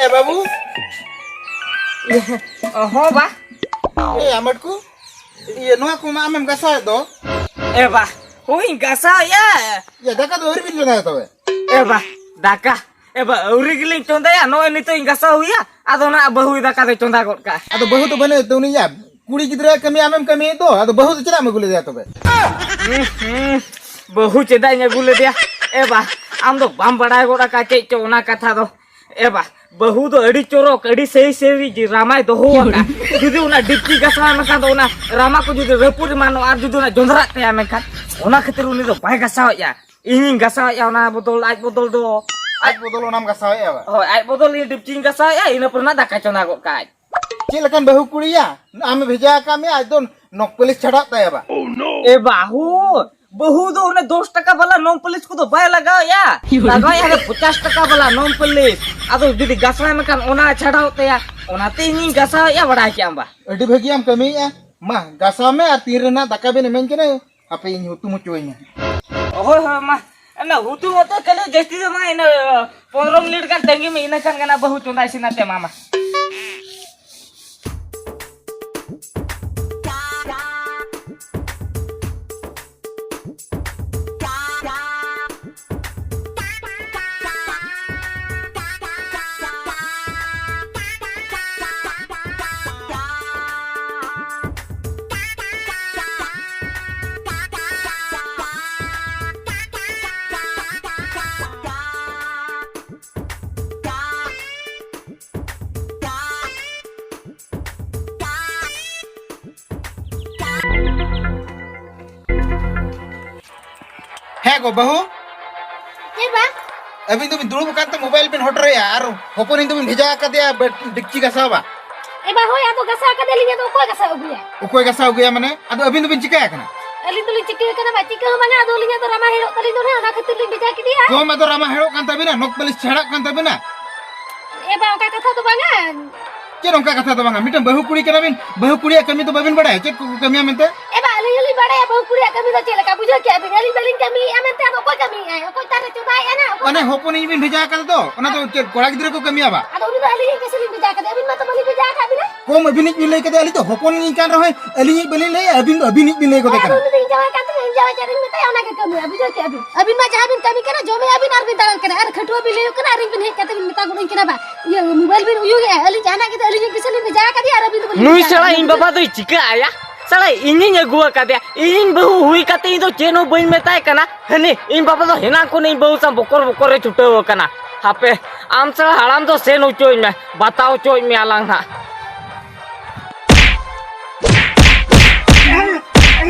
ᱮ ᱵᱟᱹᱵᱩ᱾ ᱦᱚᱸ ᱵᱟ᱾ ᱮ ᱟᱢᱟᱴᱠᱩ, ᱤᱭᱟᱹ, ᱱᱚᱣᱟ ᱠᱚᱢᱟ ᱟᱢᱮᱢ ᱜᱟᱥᱟᱣᱮᱫ ᱫᱚ᱾ ᱮ ᱵᱟ, ᱦᱳᱭ ᱜᱟᱥᱟᱣᱮᱫᱼᱟ᱾ ᱭᱟ, ᱫᱟᱠᱟ ᱫᱚ ᱟᱹᱣᱨᱤ ᱵᱤᱱ ᱪᱚᱸᱫᱟᱭᱟ ᱛᱚᱵᱮ? ᱮ ᱵᱟ, ᱫᱟᱠᱟ, ᱮ ᱵᱟ, ᱟᱹᱣᱨᱤ ᱜᱮᱞᱤᱧ ᱪᱚᱸᱫᱟᱭᱟ, ᱱᱚᱜᱼᱚᱭ ᱱᱤᱛᱚᱜ ᱤᱧ ᱜᱟᱥᱟᱣ ᱦᱩᱭᱟ, ᱟᱫᱚ ᱱᱟᱜ ᱵᱟᱹᱦᱩᱭ ᱫᱟᱠᱟ ᱫᱚᱭ ᱪᱚᱸᱫᱟ ᱜᱚᱫ ᱠᱟᱜᱼᱟ᱾ ᱟᱫᱚ ᱵᱟᱹᱦᱩ ᱫᱚ ᱵᱟᱹᱱᱩᱜ ᱛᱟᱹᱱᱤᱡᱼᱟ, ᱠᱩᱲᱤ ᱜᱤᱫᱽᱨᱟᱹ ᱠᱟᱹᱢᱤ ᱟᱢᱮᱢ ᱠᱟᱹᱢᱤᱭᱮᱫ ᱫᱚ, ᱟᱫᱚ ᱵᱟᱹᱦᱩ ᱫᱚ ᱪᱮᱫᱟᱜ ᱮᱢ ᱟᱹᱜᱩ ᱞᱮᱫᱮᱭᱟ ᱛᱚᱵᱮ? ᱦᱩᱸ, ᱦᱩᱸ, ᱵᱟᱹᱦᱩ ᱪᱮᱫᱟᱜ ᱤᱧ ᱟᱹᱜᱩ ᱞᱮᱫᱮᱭᱟ? ᱮ ᱵᱟ, ᱟᱢ ᱫᱚ ᱵᱟᱢ ᱵᱟᱲᱟᱭ ᱜᱚᱫ ᱟᱠᱟᱫ ᱪᱮᱫ ᱪᱚ ᱚᱱᱟ ᱠᱟᱛᱷᱟ ᱫᱚ᱾ ᱮ ᱵᱟ, ᱵᱟᱹᱦᱩ ᱫᱚ ᱟᱹᱰᱤ ᱪᱚᱨᱚᱠ, ᱟᱹᱰᱤ ᱥᱟᱹᱦᱤ ᱥᱟᱹᱦᱤ ᱨᱟᱢᱟᱭ ᱫᱚᱦᱚ ᱟᱠᱟᱫ᱾ ᱡᱩᱫᱤ ᱚᱱᱟ ᱰᱤᱯᱪᱤ ᱜᱟᱥᱟᱣ ᱢᱮᱠᱷᱟᱱ ᱫᱚ ᱚᱱᱟ ᱨᱟᱢᱟ ᱠᱚ ᱡᱩᱫᱤ ᱨᱟᱹᱯᱩᱫ ᱮᱢᱟᱱᱚᱜᱼᱟ ᱟᱨ ᱡᱩᱫᱤ ᱚᱱᱟ ᱡᱚᱸᱫᱽᱨᱟᱜ ᱛᱟᱭᱟ ᱢᱮᱱᱠᱷᱟᱱ, ᱚᱱᱟ ᱠᱷᱟᱹᱛᱤᱨ ᱩᱱᱤ ᱫᱚ ᱵᱟᱭ ᱜᱟᱥᱟᱣᱮᱫᱼᱟ᱾ ᱤᱧᱤᱧ ᱜᱟᱥᱟᱣᱮᱫᱼᱟ ᱚᱱᱟ ᱵᱚᱫᱚᱞ, ᱟᱡ ᱵᱚᱫᱚᱞ ᱫᱚ᱾ ᱟᱡ ᱵᱚᱫᱚᱞ ᱚᱱᱟᱢ ᱜᱟᱥᱟᱣᱮᱫᱼᱟ ᱵᱟ? ᱦᱳᱭ, ᱟᱡ ᱵᱚᱫᱚᱞ ᱤᱧ ᱰᱤᱯᱪᱤᱧ ᱜᱟᱥᱟᱣᱮᱫᱼᱟ, ᱤᱱᱟᱹ ᱯᱚᱨᱮ ᱱᱟᱜ ᱫᱟᱠᱟ ᱪᱚᱸᱫᱟ ᱜᱚᱫ ᱠᱟᱜᱼᱟᱭ᱾ ᱪᱮᱫ ᱞᱮᱠᱟᱱ ᱵᱟᱹᱦᱩ ᱠᱩᱲᱤᱭᱟ? ᱟᱢᱮ ᱵᱷᱮᱡᱟ ᱟᱠᱟᱫ ᱢᱮᱭᱟ, ᱟᱡ ᱫᱚ ᱱᱚᱠ ᱯᱟᱹᱞᱤᱥ ᱪᱷᱟᱰᱟᱜ ᱛᱟᱭᱟ ᱵᱟ? ᱮ ᱵᱟᱹᱦᱩ, ᱵᱟᱹᱦᱩ ᱫᱚ ᱚᱱᱮ ᱫᱚᱥ ᱴᱟᱠᱟ ᱵᱟᱞᱟ ᱱᱚᱢ ᱯᱟᱹᱞᱤᱥ ᱠᱚᱫᱚ ᱵᱟᱭ ᱞᱟᱜᱟᱣᱮᱫᱼᱟ᱾ ᱞᱟᱜᱟᱣᱮᱫᱼᱟ ᱦᱟᱱᱮ ᱯᱚᱪᱟᱥ ᱴᱟᱠᱟ ᱵᱟᱞᱟ ᱱᱚᱢ ᱯᱟᱹᱞᱤᱥ᱾ ᱟᱫᱚ ᱡᱩᱫᱤ ᱜᱟᱥᱟᱣ ᱢᱮᱠᱷᱟᱱ ᱚᱱᱟ ᱪᱷᱟᱰᱟᱣ ᱛᱟᱭᱟ, ᱚᱱᱟᱛᱮ ᱤᱧᱤᱧ ᱜᱟᱥᱟᱣᱮᱫᱼᱟ, ᱵᱟᱲᱟᱭ ᱠᱮᱜᱼᱟᱢ ᱵᱟ? ᱟᱹᱰᱤ ᱵᱷᱟᱹᱜᱤᱭᱟᱢ ᱠᱟᱹᱢᱤᱭᱮᱫᱼᱟ᱾ ᱢᱟ, ᱜᱟᱥᱟᱣ ᱢᱮ ᱟᱨ ᱛᱤᱱ ᱨᱮ ᱱᱟᱜ ᱫᱟᱠᱟ ᱵᱮᱱ ᱤᱢᱟᱹᱧ ᱠᱟᱱᱟ, ᱦᱟᱯᱮ ᱤᱧ ᱦᱩᱛᱩᱢ ᱦᱚᱪᱚᱣᱟᱹᱧ ᱢᱮ᱾ ᱦᱳᱭ, ᱦᱳᱭ, ᱢᱟ᱾ ᱚᱱᱟ ᱦᱩᱛᱩᱢ ᱦᱚᱛᱚ ᱠᱷᱟᱹᱞᱤ ᱡᱟᱹᱥᱛᱤ ᱫᱚ ᱵᱟᱝ, ᱤᱱᱟᱹ ᱯᱚᱱᱨᱚ ᱢᱤᱱᱤᱴ ᱜᱟᱱ ᱛᱟᱺᱜᱤ ᱢᱮ, ᱤᱱᱟᱹ ᱠᱷᱟᱱ ᱜᱮ ᱱᱟᱜ ᱵᱟᱹᱦᱩ ᱪᱚᱸᱫᱟ ᱤᱥᱤᱱ ᱟᱛᱮ ᱮᱢᱟᱢᱟ᱾ ᱜᱚ ᱵᱟᱹᱦᱩ, ᱪᱮᱫ ᱵᱟ? ᱟᱹᱵᱤᱱ ᱫᱚᱵᱤᱱ ᱫᱩᱲᱩᱵ ᱟᱠᱟᱱ ᱛᱮ ᱢᱳᱵᱟᱭᱤᱞ ᱵᱤᱱ ᱦᱚᱴᱚᱨᱮᱜᱼᱟ ᱟᱨ ᱦᱚᱯᱚᱱᱤᱧ ᱫᱚᱵᱤᱱ ᱵᱷᱮᱡᱟ ᱟᱠᱟᱫᱮᱭᱟ ᱵᱮ-, ᱰᱮᱠᱪᱤ ᱜᱟᱥᱟᱣ ᱵᱟ? ᱮ ᱵᱟ, ᱦᱳᱭ, ᱟᱫᱚ ᱜᱟᱥᱟᱣ ᱟᱠᱟᱫᱮᱭᱟᱞᱤᱧ, ᱟᱫᱚ ᱚᱠᱚᱭ ᱜᱟᱥᱟᱣ ᱟᱹᱜᱩᱭᱟ? ᱚᱠᱚᱭ ᱜᱟᱥᱟᱣ ᱟᱹᱜᱩᱭᱟ ᱢᱟᱱᱮ? ᱟᱫᱚ ᱟᱹᱵᱤᱱ ᱫᱚᱵᱤᱱ ᱪᱤᱠᱟᱹ ᱟᱠᱟᱱᱟ? ᱟᱹᱞᱤᱧ ᱫᱚᱞᱤᱧ ᱪᱤᱠᱟᱹ ᱟᱠᱟᱱᱟ ᱵᱟ, ᱪᱤᱠᱟᱹ ᱦᱚᱸ ᱵᱟᱝᱟ, ᱟᱫᱚ ᱟᱹᱞᱤᱧᱟᱜ ᱫᱚ ᱨᱟᱢᱟ ᱦᱮᱲᱚᱜ ᱛᱟᱹᱞᱤᱧ ᱫᱚ ᱱᱟᱦᱟᱜ, ᱚᱱᱟ ᱠᱷᱟᱹᱛᱤᱨ ᱞᱤᱧ ᱵᱷᱮᱡᱟ ᱠᱮᱫᱮᱭᱟ᱾ ᱠᱚᱢ ᱟᱫᱚ ᱨᱟᱢᱟ ᱦᱮᱲᱚᱜ ᱠᱟᱱ ᱛᱟᱹᱵᱤᱱᱟ, ᱱᱚᱠ ᱯᱟᱹᱞᱤᱥ ᱪᱷᱟᱲᱟᱜ ᱠᱟᱱ ᱛᱟᱹᱵᱤᱱᱟ᱾ ᱮ ᱵᱟ, ᱚᱱᱠᱟ ᱠᱟᱛᱷᱟ ᱫᱚ ᱵᱟᱝᱟ᱾ ᱪᱮᱫ ᱚᱱᱠᱟ ᱠᱟᱛᱷᱟ ᱫᱚ ᱵᱟᱝᱟ? ᱢᱤᱫᱴᱟᱝ ᱵᱟᱹᱦᱩ ᱠᱩᱲᱤ ᱠᱟᱱᱟ ᱵᱤᱱ, ᱵᱟᱹᱦᱩ ᱠᱩᱲᱤᱭᱟᱜ ᱠᱟᱹᱢᱤ ᱫᱚ ᱵᱟᱹᱵᱤᱱ ᱵᱟᱲᱟᱭᱟ? ᱪᱮᱫ ᱠᱚ ᱠᱟᱹᱢᱤᱭᱟ ᱢᱮᱱᱛᱮ? ᱮ ᱵᱟ, ᱟᱹᱞᱤᱧ ᱦᱚᱸᱞᱤᱧ ᱵᱟᱲᱟᱭᱟ ᱵᱟᱹᱦᱩ ᱠᱩᱲᱤᱭᱟᱜ ᱠᱟᱹᱢᱤ ᱫᱚ ᱪᱮᱫ ᱞᱮᱠᱟ, ᱵᱩᱡᱷᱟᱹᱣ ᱠᱮᱜᱼᱟ ᱵᱤᱱ? ᱟᱹᱞᱤᱧ ᱵᱟᱹᱞᱤᱧ ᱠᱟᱹᱢᱤᱭᱮᱫᱼᱟ ᱢᱮᱱᱛᱮ ᱟᱫᱚ ᱚᱠᱚᱭ ᱠᱟᱹᱢᱤᱭᱮᱫᱼᱟᱭ? ᱚᱠᱚᱭ ᱛᱟᱦᱞᱮ ᱪᱚᱸᱫᱟᱭᱮᱫᱼᱟ ᱱᱟ? ᱚᱠᱚᱭ ᱚᱱᱮ ᱦᱚᱯᱚᱱᱤᱧ ᱵᱤᱱ ᱵᱷᱮᱡᱟ ᱟᱠᱟᱫᱟ ᱫᱚ, ᱚᱱᱟ ᱫᱚ ᱪᱮᱫ ᱠᱚᱲᱟ ᱜᱤᱫᱽᱨᱟᱹ ᱠᱚ ᱠᱟᱹᱢᱤᱭᱟ ᱵᱟ? ᱟᱫᱚ ᱩᱱᱤ ᱫᱚ ᱟᱹᱞᱤᱧ ᱜᱮ ᱥᱮ ᱞᱤᱧ ᱵᱷᱮᱡᱟ ᱟᱠᱟᱫᱮᱭᱟ, ᱟᱹᱵᱤᱱ ᱢᱟᱛᱚ ᱵᱟᱹᱞᱤᱧ ᱵᱷᱮᱡᱟ ᱟᱠᱟᱫ ᱵᱤᱱᱟ᱾ ᱠᱚᱢ ᱟᱹᱵᱤᱱᱤᱡ ᱵᱤᱱ ᱞᱟᱹᱭ ᱠᱮᱫᱟ, ᱟᱹᱞᱤᱧ ᱫᱚ ᱦᱚᱯᱚᱱᱤᱧ ᱠᱟᱱ ᱨᱮᱦᱚᱸ ᱟᱹᱞᱤᱧᱤᱡ ᱵᱟᱹᱞᱤᱧ ᱞᱟᱹᱭᱟ, ᱟᱹᱵᱤᱱ ᱫᱚ ᱟᱹᱵᱤᱱᱤᱡ ᱵᱤᱱ ᱞᱟᱹᱭ ᱜᱚᱫᱮ ᱦᱮᱸ, ᱟᱫᱚ ᱠᱟᱱᱟ᱾ ᱩᱱᱤ ᱫᱚ ᱤᱧ ᱡᱟᱶᱟᱭ ᱠᱟᱱ ᱛᱤᱧᱟ, ᱤᱧ ᱡᱟᱶᱟᱭ ᱪᱮᱫ ᱤᱧ ᱢᱮᱛᱟᱭᱟ, ᱚᱱᱟ ᱜᱮ ᱠᱟᱹᱢᱤᱭᱟ, ᱵᱩᱡᱷᱟᱹᱣ ᱠᱮᱜᱼᱟ ᱵᱤᱱ? ᱟᱹᱵᱤᱱ ᱢᱟ ᱡᱟᱦᱟᱸ ᱵᱤᱱ ᱠᱟᱹᱢᱤ ᱠᱟᱱᱟ, ᱡᱚᱢᱮᱜᱼᱟ ᱵᱤᱱ ᱟᱨ ᱵᱤᱱ ᱫᱟᱬᱟᱱ ᱠᱟᱱᱟ, ᱟᱨ ᱠᱷᱟᱹᱴᱩᱣᱟᱹ ᱵᱤᱱ ᱞᱟᱹᱭᱚᱜ ᱠᱟᱱᱟ, ᱟᱨ ᱤᱧ ᱵᱤᱱ ᱦᱮᱡ ᱠᱟᱛᱮ ᱵᱤᱱ ᱢᱮᱛᱟ ᱜᱚᱫᱟᱹᱧ ᱠᱟᱱᱟ ᱵᱟ, ᱤᱭᱟᱹ, ᱢᱳᱵᱟᱭᱤᱞ ᱵᱤᱱ ᱩᱭᱩᱝᱮᱜᱼᱟ, ᱟᱹᱞᱤᱧ ᱡᱟᱦᱟᱱᱟᱜ ᱜᱮ ᱛᱚ ᱟᱹᱞᱤᱧ ᱜᱮ ᱥᱮ ᱞᱤᱧ ᱵᱷᱮᱡᱟ ᱟᱠᱟᱫᱮᱭᱟ, ᱟᱨ ᱟᱹᱵᱤᱱ ᱫᱚ ᱵᱤᱱ ᱱᱩᱭ ᱵᱷᱮᱡᱟ ᱥᱟᱞᱟ ᱟᱠᱟᱫᱮᱭᱟ, ᱤᱧ ᱵᱩᱡᱷᱟᱹᱣ ᱵᱟᱵᱟ ᱠᱮᱜᱼᱟ? ᱫᱚᱭ ᱪᱤᱠᱟᱹ ᱟᱭᱟ? ᱥᱟᱞᱟ ᱤᱧᱤᱧ ᱟᱹᱜᱩ ᱟᱠᱟᱫᱮᱭᱟ, ᱤᱧᱤᱧ ᱵᱟᱹᱦᱩ ᱦᱩᱭ ᱠᱟᱛᱮ ᱤᱧ ᱫᱚ ᱪᱮᱫ ᱦᱚᱸ ᱵᱟᱹᱧ ᱢᱮᱛᱟᱭ ᱠᱟᱱᱟ᱾ ᱦᱟᱹᱱᱤ ᱤᱧ ᱵᱟᱵᱟ ᱫᱚ ᱦᱮᱱᱟᱝ ᱠᱷᱚᱱ ᱤᱧ ᱵᱟᱹᱦᱩ ᱥᱟᱶ ᱵᱚᱠᱚᱨ ᱵᱚᱠᱚᱨ ᱮ ᱪᱷᱩᱴᱟᱹᱣ ᱟᱠᱟᱱᱟ᱾ ᱦᱟᱯᱮ, ᱟᱢ ᱥᱟᱞᱟ ᱦᱟᱲᱟᱢ ᱫᱚ ᱥᱮᱱ ᱦᱚᱪᱚᱧ ᱢᱮ, ᱵᱟᱛᱟᱣ ᱦᱚᱪᱚᱧ ᱢᱮ ᱟᱞᱟᱝ ᱱᱟᱜ᱾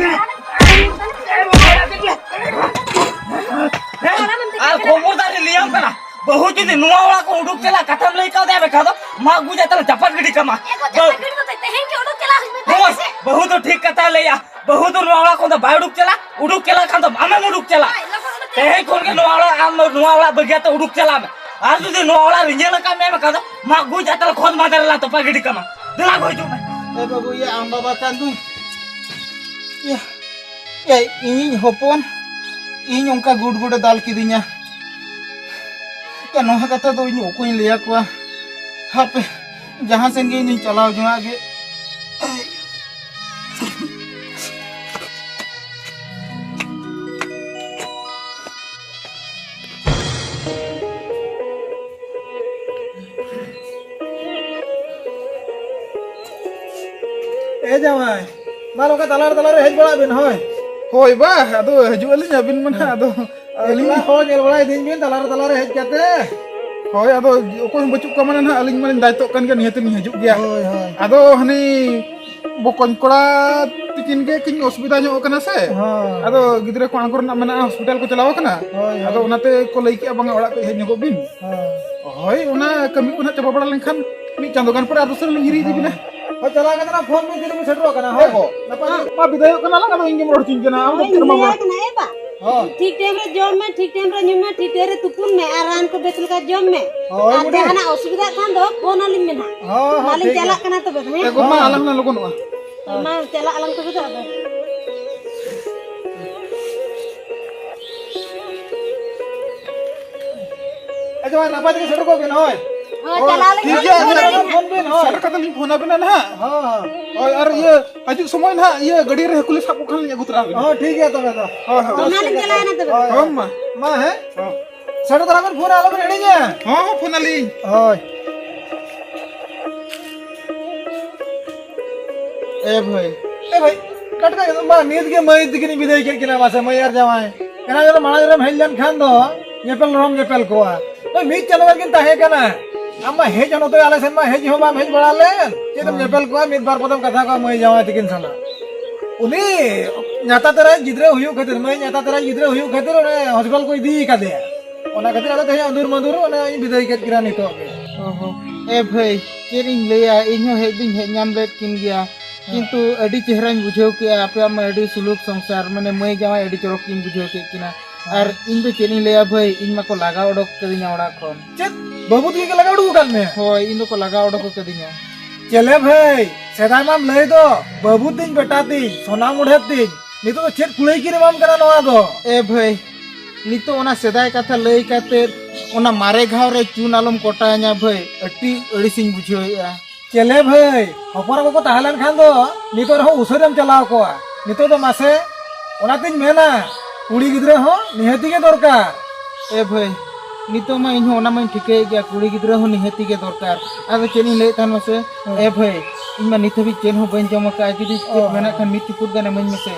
ᱟᱨ ᱠᱷᱚᱵᱚᱨᱫᱟᱨ ᱤᱧ ᱞᱟᱹᱭᱟᱢ ᱠᱟᱱᱟ, ᱵᱟᱹᱦᱩ ᱡᱩᱫᱤ ᱱᱚᱣᱟ ᱚᱲᱟᱜ ᱠᱷᱚᱱ ᱩᱰᱩᱠ ᱪᱟᱞᱟᱜ ᱠᱟᱛᱷᱟᱢ ᱞᱟᱹᱭ ᱠᱟᱣᱫᱮᱭᱟ ᱵᱮᱠᱷᱟ ᱫᱚ ᱢᱟᱜ ᱜᱩᱡᱟ ᱛᱟᱞᱮ ᱪᱟᱯᱟᱫ ᱜᱤᱰᱤ ᱠᱟᱢᱟ᱾ ᱮ ᱜᱚ, ᱪᱟᱯᱟᱫ ᱜᱤᱰᱤ ᱫᱚ ᱛᱮᱦᱮᱧ ᱜᱮ ᱩᱰᱩᱠ ᱪᱟᱞᱟᱜ ᱦᱩᱭᱩᱜ ᱢᱮ, ᱦᱳᱭ, ᱛᱮᱦᱮᱧ ᱜᱮ ᱥᱮ᱾ ᱵᱟᱹᱦᱩ ᱫᱚ ᱴᱷᱤᱠ ᱠᱟᱛᱷᱟᱭ ᱞᱟᱹᱭᱟ, ᱵᱟᱹᱦᱩ ᱫᱚ ᱱᱚᱣᱟ ᱚᱲᱟᱜ ᱠᱷᱚᱱ ᱫᱚ ᱵᱟᱭ ᱩᱰᱩᱠ ᱪᱟᱞᱟᱜ, ᱩᱰᱩᱠ ᱪᱟᱞᱟᱜ ᱠᱷᱟᱱ ᱫᱚ ᱟᱢᱮᱢ ᱩᱰᱩᱠ ᱪᱟᱞᱟᱜ᱾ ᱦᱳᱭ, ᱞᱚᱜᱚᱱ ᱩᱰᱩᱠ ᱪᱟᱞᱟᱜ᱾ ᱛᱮᱦᱮᱧ ᱠᱷᱚᱱ ᱜᱮ ᱱᱚᱣᱟ ᱚᱲᱟᱜ, ᱟᱢ ᱱᱚᱣᱟ ᱚᱲᱟᱜ ᱵᱟᱹᱜᱤᱭᱟᱛᱮ ᱩᱰᱩᱠ ᱪᱟᱞᱟᱜ ᱢᱮ᱾ ᱟᱨ ᱡᱩᱫᱤ ᱱᱚᱣᱟ ᱚᱲᱟᱜ ᱨᱮ ᱧᱮᱞ ᱟᱠᱟᱫ ᱢᱮᱭᱟ ᱵᱮᱠᱷᱟ ᱫᱚ ᱢᱟᱜ ᱜᱩᱡᱟ ᱛᱟᱞᱮ ᱠᱷᱚᱫ ᱢᱟᱫᱮᱨ ᱨᱮᱞᱟᱝ ᱛᱚᱯᱟ ᱜᱤᱰᱤ ᱠᱟᱢᱟ᱾ ᱫᱮᱞᱟ ᱜᱚ ᱦᱤᱡᱩᱜ ᱢᱮ᱾ ᱮ ᱵᱟᱹᱵᱩ, ᱤᱭᱟᱹ ᱟᱢ ᱵᱟᱵᱟ ᱠᱟᱱ ᱫᱚ᱾ ᱭᱟ, ᱭᱟ, ᱤᱧᱤᱧ ᱦᱚᱯᱚᱱ, ᱤᱧ ᱚᱱᱠᱟ ᱜᱩᱰ ᱜᱩᱰᱮ ᱫᱟᱞ ᱠᱤᱫᱤᱧᱟ᱾ ᱭᱟ, ᱱᱚᱣᱟ ᱠᱟᱛᱷᱟ ᱫᱚ ᱤᱧ ᱚᱠᱚᱭᱤᱧ ᱞᱟᱹᱭᱟ ᱠᱚᱣᱟ? ᱦᱟᱯᱮ, ᱡᱟᱦᱟᱸ ᱥᱮᱱ ᱜᱮ ᱤᱧᱤᱧ ᱪᱟᱞᱟᱣ ᱡᱚᱝᱟᱜ ᱜᱮ᱾ ᱮ ᱡᱟᱶᱟᱭ, ᱢᱟ ᱱᱚᱝᱠᱟ ᱛᱟᱞᱟᱨᱮ ᱛᱟᱞᱟᱨᱮ ᱦᱮᱡ ᱵᱟᱲᱟᱜ ᱵᱤᱱ, ᱦᱳᱭ᱾ ᱦᱳᱭ ᱵᱟ, ᱟᱫᱚ ᱦᱤᱡᱩᱜ ᱟᱹᱞᱤᱧ ᱟᱹᱵᱤᱱ ᱢᱟ ᱱᱟᱦᱟᱜ, ᱟᱫᱚ ᱮᱠᱞᱟ ᱟᱹᱞᱤᱧ ᱦᱚᱲ ᱧᱮᱞ ᱵᱟᱲᱟ ᱤᱫᱤᱧ ᱵᱤᱱ ᱛᱟᱞᱟᱨᱮ ᱛᱟᱞᱟᱨᱮ ᱦᱮᱡ ᱠᱟᱛᱮ᱾ ᱦᱳᱭ, ᱟᱫᱚ ᱚᱠᱚᱭ ᱦᱚᱸ ᱵᱟᱹᱪᱩᱜ ᱠᱚᱣᱟ ᱢᱟᱱᱮ ᱱᱟᱦᱟᱜ, ᱟᱹᱞᱤᱧ ᱢᱟᱞᱤᱧ ᱫᱟᱭᱤᱛᱛᱚᱜ ᱠᱟᱱ ᱜᱮᱭᱟ, ᱱᱤᱦᱟᱹᱛ ᱞᱤᱧ ᱦᱤᱡᱩᱜ ᱜᱮᱭᱟ᱾ ᱦᱳᱭ, ᱦᱳᱭ᱾ ᱟᱫᱚ ᱦᱟᱹᱱᱤ ᱵᱚᱠᱚᱧ ᱠᱚᱲᱟ ᱩᱱᱠᱤᱱ ᱜᱮ ᱠᱤᱱ ᱚᱥᱩᱵᱤᱫᱷᱟ ᱧᱚᱜ ᱠᱟᱱᱟ ᱥᱮ᱾ ᱦᱮᱸ᱾ ᱟᱫᱚ ᱜᱤᱫᱽᱨᱟᱹ ᱠᱚ ᱟᱬᱜᱚ ᱨᱮᱱᱟᱜ ᱢᱮᱱᱟᱜᱼᱟ, ᱦᱚᱥᱯᱤᱴᱟᱞ ᱠᱚ ᱪᱟᱞᱟᱣ ᱟᱠᱟᱱᱟ᱾ ᱦᱳᱭ, ᱦᱳᱭ᱾ ᱟᱫᱚ ᱚᱱᱟᱛᱮ ᱠᱚ ᱞᱟᱹᱭ ᱠᱮᱜᱼᱟ, "ᱵᱟᱝᱟ, ᱚᱲᱟᱜ ᱠᱚ ᱦᱮᱡ ᱧᱚᱜᱚᱜ ᱵᱤᱱ᱾" ᱦᱮᱸ᱾ ᱦᱳᱭ, ᱚᱱᱟ ᱠᱟᱹᱢᱤ ᱠᱚ ᱱᱟᱦᱟᱜ ᱪᱟᱵᱟ ᱵᱟᱲᱟ ᱞᱮᱱᱠᱷᱟᱱ ᱢᱤᱫ ᱪᱟᱸᱫᱳ ᱜᱟᱱ ᱯᱚᱨᱮ ᱟᱨ ᱫᱚᱥᱟᱨ ᱞᱤᱧ ᱦᱤᱨᱤ ᱤᱫᱤ ᱵᱤᱱᱟ᱾ ᱦᱳᱭ, ᱪᱟᱞᱟᱣ ᱠᱟᱛᱮ ᱱᱟᱜ ᱯᱷᱳᱱ ᱵᱤᱱ, ᱛᱤ ᱨᱮᱵᱤᱱ ᱥᱮᱴᱮᱨᱚᱜ ᱠᱟᱱᱟ᱾ ᱦᱳᱭ᱾ ᱦᱮᱸ ᱜᱚ᱾ ᱱᱟᱯᱟᱭ ᱜᱮ᱾ ᱢᱟ ᱵᱤᱫᱟᱹᱭᱚᱜ ᱠᱟᱱᱟ ᱞᱟᱝ, ᱟᱫᱚ ᱤᱧ ᱜᱮᱢ ᱨᱚᱲ ᱦᱚᱪᱚᱧ ᱠᱟᱱᱟ, ᱟᱢ ᱫᱚ ᱦᱳᱭ, ᱪᱮᱫ ᱮᱢ ᱨᱚᱲ? ᱞᱟᱹᱭᱟᱭ ᱠᱟᱱᱟ, ᱮ ᱵᱟ, ᱦᱚᱸ᱾ ᱴᱷᱤᱠ ᱴᱟᱭᱤᱢ ᱨᱮ ᱡᱚᱢ ᱢᱮ, ᱴᱷᱤᱠ ᱴᱟᱭᱤᱢ ᱨᱮ ᱧᱩ ᱢᱮ, ᱴᱷᱤᱠ ᱴᱟᱭᱤᱢ ᱨᱮ ᱛᱩᱯᱩᱱ ᱢᱮ ᱟᱨ ᱨᱟᱱ ᱠᱚ ᱵᱮᱥ ᱞᱮᱠᱟ ᱡᱚᱢ ᱢᱮ᱾ ᱦᱳᱭ, ᱟᱨ ᱵᱩᱰᱷᱤ᱾ ᱡᱟᱦᱟᱱᱟᱜ ᱚᱥᱩᱵᱤᱫᱷᱟᱜ ᱠᱷᱟᱱ ᱫᱚ ᱯᱷᱳᱱ ᱟᱹᱞᱤᱧ ᱢᱮ ᱱᱟᱦᱟᱜ᱾ ᱦᱚᱸ, ᱦᱚᱸ, ᱢᱟᱞᱤᱧ ᱴᱷᱤᱠ ᱪᱟᱞᱟᱜ ᱜᱮᱭᱟ᱾ ᱠᱟᱱᱟ ᱛᱚᱵᱮ, ᱦᱮᱸ? ᱮ ᱜᱚ, ᱢᱟ, ᱦᱚᱸ᱾ ᱟᱞᱟᱝ ᱦᱚᱸᱞᱟᱝ ᱞᱚᱜᱚᱱᱚᱜᱼᱟ᱾ ᱢᱟ, ᱪᱟᱞᱟᱜ ᱟᱞᱟᱝ ᱛᱚᱵᱮ ᱫᱚ ᱟᱫᱚ᱾ ᱟᱪᱪᱷᱟ, ᱱᱟᱯᱟᱭ ᱛᱮᱜᱮ ᱥᱮᱴᱮᱨ ᱠᱚᱜ ᱵᱤᱱ, ᱦᱳᱭ᱾ ᱦᱳᱭ, ᱦᱳᱭ, ᱪᱟᱞᱟᱣ ᱞᱮᱱ ᱴᱷᱤᱠ ᱠᱷᱟᱱ ᱜᱮᱭᱟ, ᱯᱷᱳᱱ ᱤᱭᱟᱹ, ᱟᱹᱞᱤᱧ ᱱᱟᱦᱟᱜ᱾ ᱯᱷᱳᱱ ᱵᱤᱱ, ᱦᱳᱭ᱾ ᱥᱮᱴᱮᱨ ᱠᱟᱛᱮ ᱞᱤᱧ ᱯᱷᱳᱱ ᱟᱵᱤᱱᱟ ᱱᱟᱦᱟᱜ᱾ ᱦᱳᱭ, ᱦᱳᱭ᱾ ᱦᱳᱭ, ᱟᱨ ᱤᱭᱟᱹ, ᱦᱤᱡᱩᱜ ᱥᱚᱢᱚᱭ ᱱᱟᱦᱟᱜ, ᱤᱭᱟᱹ, ᱜᱟᱹᱰᱤ ᱨᱮ ᱦᱟᱹᱠᱩ ᱞᱮ ᱥᱟᱵ ᱠᱚ ᱠᱷᱟᱱ ᱞᱤᱧ ᱟᱹᱜᱩ ᱛᱚᱨᱟ ᱟᱵᱤᱱᱟ᱾ ᱦᱚᱸ, ᱴᱷᱤᱠ ᱜᱮᱭᱟ ᱛᱚᱵᱮ ᱫᱚ᱾ ᱦᱳᱭ, ᱦᱳᱭ᱾ ᱢᱟ ᱞᱤᱧ ᱪᱟᱞᱟᱣᱮᱱᱟ ᱛᱚᱵᱮ᱾ ᱦᱳᱭ, ᱦᱳᱭ᱾ ᱦᱳᱭ, ᱢᱟ᱾ ᱢᱟ, ᱦᱮᱸ? ᱦᱚᱸ᱾ ᱥᱮᱴᱮᱨ ᱫᱷᱟᱨᱟ ᱵᱮᱱ ᱯᱷᱳᱱᱟ, ᱟᱞᱚᱵᱮᱱ ᱦᱤᱲᱤᱧᱟ᱾ ᱦᱚᱸ, ᱦᱚᱸ, ᱯᱷᱳᱱ ᱟᱹᱞᱤᱧ᱾ ᱦᱳᱭ᱾ ᱮ ᱵᱷᱟᱹᱭ᱾ ᱮ ᱵᱷᱟᱹᱭ, ᱴᱟᱴᱠᱟ ᱜᱮ ᱢᱟ, ᱱᱤᱛ ᱜᱮ ᱢᱟᱹᱭ ᱛᱤᱠᱤᱱᱤᱧ ᱵᱤᱫᱟᱹᱭ ᱠᱮᱫ ᱠᱤᱱᱟ, ᱢᱟᱥᱮ, ᱢᱟᱹᱭ ᱟᱨ ᱡᱟᱶᱟᱭ᱾ ᱮᱱᱟᱝ ᱨᱮ ᱢᱟᱲᱟᱝ ᱨᱮᱢ ᱦᱮᱡ ᱞᱮᱱᱠᱷᱟᱱ ᱫᱚ ᱧᱮᱯᱮᱞ ᱨᱮᱦᱚᱸᱢ ᱧᱮᱯᱮᱞ ᱠᱚᱣᱟ᱾ ᱱᱚᱜᱼᱚᱭ ᱢᱤᱫ ᱪᱟᱸᱫᱳ ᱜᱟᱱ ᱠᱤᱱ ᱛᱟᱦᱮᱸ ᱠᱟᱱᱟ᱾ ᱟᱢ ᱢᱟ ᱦᱮᱡ ᱦᱚᱸ ᱱᱚᱛᱮ ᱟᱞᱮ ᱥᱮᱱ ᱢᱟ ᱦᱮᱡ ᱦᱚᱸ ᱵᱟᱢ ᱦᱮᱡ ᱵᱟᱲᱟ ᱞᱮᱱ᱾ ᱪᱮᱫ ᱮᱢ ᱦᱮᱸ᱾ ᱧᱮᱯᱮᱞ ᱠᱚᱣᱟ, ᱢᱤᱫ ᱵᱟᱨ ᱯᱚᱫᱮᱢ ᱠᱟᱛᱷᱟ ᱠᱚᱣᱟ ᱢᱟᱹᱭ ᱡᱟᱶᱟᱭ ᱛᱤᱠᱤᱱ ᱥᱟᱞᱟᱜ? ᱩᱱᱤ ᱧᱟᱛᱟ ᱛᱟᱨᱟᱭ ᱜᱤᱫᱽᱨᱟᱹ ᱦᱩᱭᱩᱜ ᱠᱷᱟᱹᱛᱤᱨ, ᱢᱟᱹᱭ ᱧᱟᱛᱟ ᱛᱟᱨᱟᱭ ᱜᱤᱫᱽᱨᱟᱹ ᱦᱩᱭᱩᱜ ᱠᱷᱟᱹᱛᱤᱨ ᱚᱱᱮ ᱦᱚᱥᱯᱤᱴᱟᱞ ᱠᱚ ᱤᱫᱤ ᱠᱟᱫᱮᱭᱟ᱾ ᱚᱱᱟ ᱠᱷᱟᱹᱛᱤᱨ ᱟᱫᱚ ᱛᱮᱦᱮᱧ ᱟᱸᱫᱩᱨ ᱢᱟᱸᱫᱩᱨ ᱚᱱᱮ ᱤᱧ ᱵᱤᱫᱟᱹᱭ ᱠᱮᱫ ᱠᱤᱱᱟ ᱱᱤᱛᱚᱜ ᱜᱮ᱾ ᱚ ᱦᱚᱸ᱾ ᱮ ᱵᱷᱟᱹᱭ, ᱪᱮᱫ ᱤᱧ ᱞᱟᱹᱭᱟ, ᱤᱧ ᱦᱚᱸ ᱦᱮᱡ ᱫᱩᱧ ᱦᱮᱡ ᱧᱟᱢ ᱞᱮᱫ ᱠᱤᱱ ᱜᱮᱭᱟ, ᱦᱮᱸ᱾ ᱠᱤᱱᱛᱩ ᱟᱹᱰᱤ ᱪᱮᱦᱨᱟᱧ ᱵᱩᱡᱷᱟᱹᱣ ᱠᱮᱜᱼᱟ ᱟᱯᱮᱭᱟᱜ ᱢᱟ ᱟᱹᱰᱤ ᱥᱩᱞᱩᱠ ᱥᱚᱝᱥᱟᱨ, ᱢᱟᱱᱮ ᱢᱟᱹᱭ ᱡᱟᱶᱟᱭ ᱟᱹᱰᱤ ᱪᱚᱨᱚᱠ ᱠᱤᱱ ᱵᱩᱡᱷᱟᱹᱣ ᱠᱮᱫ ᱠᱤᱱᱟ᱾ ᱦᱮᱸ᱾ ᱟᱨ ᱤᱧ ᱫᱚ ᱪᱮᱫ ᱤᱧ ᱞᱟᱹᱭᱟ ᱵᱷᱟᱹᱭ, ᱤᱧ ᱢᱟᱠᱚ ᱞᱟᱜᱟ ᱚᱰᱚᱠ ᱠᱟᱹᱫᱤᱧᱟ ᱚᱲᱟᱜ ᱠᱷᱚᱱ᱾ ᱪᱮᱫ? ᱵᱟᱹᱵᱩ ᱛᱟᱹᱠᱤᱱ ᱠᱚ ᱞᱟᱜᱟ ᱩᱰᱩᱠ ᱟᱠᱟᱫ ᱢᱮᱭᱟ? ᱦᱳᱭ, ᱤᱧ ᱫᱚᱠᱚ ᱞᱟᱜᱟ ᱚᱰᱚᱠ ᱟᱠᱟᱫᱤᱧᱟ᱾ ᱪᱮᱞᱮ ᱵᱷᱟᱹᱭ, ᱥᱮᱫᱟᱭ ᱢᱟᱢ ᱞᱟᱹᱭ ᱫᱚ, ᱵᱟᱹᱵᱩ ᱛᱤᱧ, ᱵᱮᱴᱟ ᱛᱤᱧ, ᱥᱚᱱᱟ ᱢᱩᱲᱦᱟᱹᱫ ᱛᱤᱧ, ᱱᱤᱛᱚᱜ ᱫᱚ ᱪᱮᱫ ᱠᱩᱲᱟᱹᱭ ᱠᱤᱱ ᱮᱢᱟᱢ ᱠᱟᱱᱟ ᱱᱚᱣᱟ ᱫᱚ? ᱮ ᱵᱷᱟᱹᱭ, ᱱᱤᱛᱚᱜ ᱚᱱᱟ ᱥᱮᱫᱟᱭ ᱠᱟᱛᱷᱟ ᱞᱟᱹᱭ ᱠᱟᱛᱮ ᱚᱱᱟ ᱢᱟᱨᱮ ᱜᱷᱟᱣ ᱨᱮ ᱪᱩᱱ ᱟᱞᱚᱢ ᱠᱚᱴᱟᱧᱟ ᱵᱷᱟᱹᱭ, ᱟᱹᱰᱤ ᱟᱹᱲᱤᱥᱤᱧ ᱵᱩᱡᱷᱟᱹᱣᱮᱫᱼᱟ᱾ ᱪᱮᱞᱮ ᱵᱷᱟᱹᱭ, ᱦᱚᱯᱚᱱ ᱠᱚᱠᱚ ᱛᱟᱦᱮᱸ ᱞᱮᱱ ᱠᱷᱟᱱ ᱫᱚ ᱱᱤᱛᱚᱜ ᱨᱮᱦᱚᱸ ᱩᱥᱟᱹᱨᱟᱢ ᱪᱟᱞᱟᱣ ᱠᱚᱜᱼᱟ᱾ ᱱᱤᱛᱚᱜ ᱫᱚ ᱢᱟᱥᱮ, ᱚᱱᱟᱛᱤᱧ ᱢᱮᱱᱟ, ᱠᱩᱲᱤ ᱜᱤᱫᱽᱨᱟᱹ ᱦᱚᱸ ᱱᱤᱦᱟᱹᱛᱤ ᱜᱮ ᱫᱚᱨᱠᱟᱨ᱾ ᱮ ᱵᱷᱟᱹᱭ, ᱱᱤᱛᱚᱜ ᱢᱟ ᱤᱧ ᱦᱚᱸ ᱚᱱᱟ ᱢᱟᱧ ᱴᱷᱤᱠᱟᱹᱭᱮᱫ ᱜᱮᱭᱟ, ᱠᱩᱲᱤ ᱜᱤᱫᱽᱨᱟᱹ ᱦᱚᱸ ᱱᱤᱦᱟᱹᱛᱤ ᱜᱮ ᱫᱚᱨᱠᱟᱨ᱾ ᱟᱫᱚ ᱪᱮᱫ ᱤᱧ ᱞᱟᱹᱭᱮᱫ ᱛᱟᱦᱮᱱ ᱢᱟᱥᱮ? ᱦᱮᱸ᱾ ᱮ ᱵᱷᱟᱹᱭ, ᱤᱧ ᱢᱟ ᱱᱤᱛ ᱦᱟᱹᱵᱤᱡ ᱪᱮᱫ ᱦᱚᱸ ᱵᱟᱹᱧ ᱡᱚᱢ ᱟᱠᱟᱫᱼᱟ, ᱡᱩᱫᱤ ᱪᱮᱫ ᱚ᱾ ᱢᱮᱱᱟᱜ ᱠᱷᱟᱱ ᱢᱤᱫ ᱪᱩᱯᱩᱫ ᱜᱟᱱ ᱤᱢᱟᱹᱧ ᱢᱮᱥᱮ᱾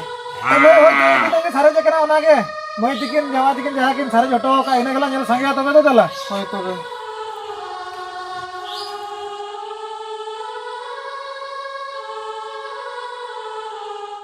ᱦᱮᱸ, ᱢᱟᱹᱭ, ᱦᱳᱭ, ᱛᱚ, ᱩᱱᱠᱤᱱ ᱫᱚ ᱥᱟᱨᱮᱡ ᱟᱠᱟᱱᱟ ᱚᱱᱟᱜᱮ᱾ ᱢᱟᱹᱭ ᱛᱤᱠᱤᱱ, ᱡᱟᱶᱟᱭ ᱛᱤᱠᱤᱱ ᱡᱟᱦᱟᱸ ᱠᱤᱱ ᱥᱟᱨᱮᱡ ᱦᱚᱴᱚ ᱟᱠᱟᱫᱼᱟ, ᱤᱱᱟᱹ ᱜᱮᱞᱟᱝ ᱧᱮᱞ ᱥᱟᱸᱜᱮᱭᱟ ᱛᱚᱵᱮ ᱫᱚ ᱫᱮᱞᱟ᱾ ᱦᱳᱭ ᱛᱚᱵᱮ᱾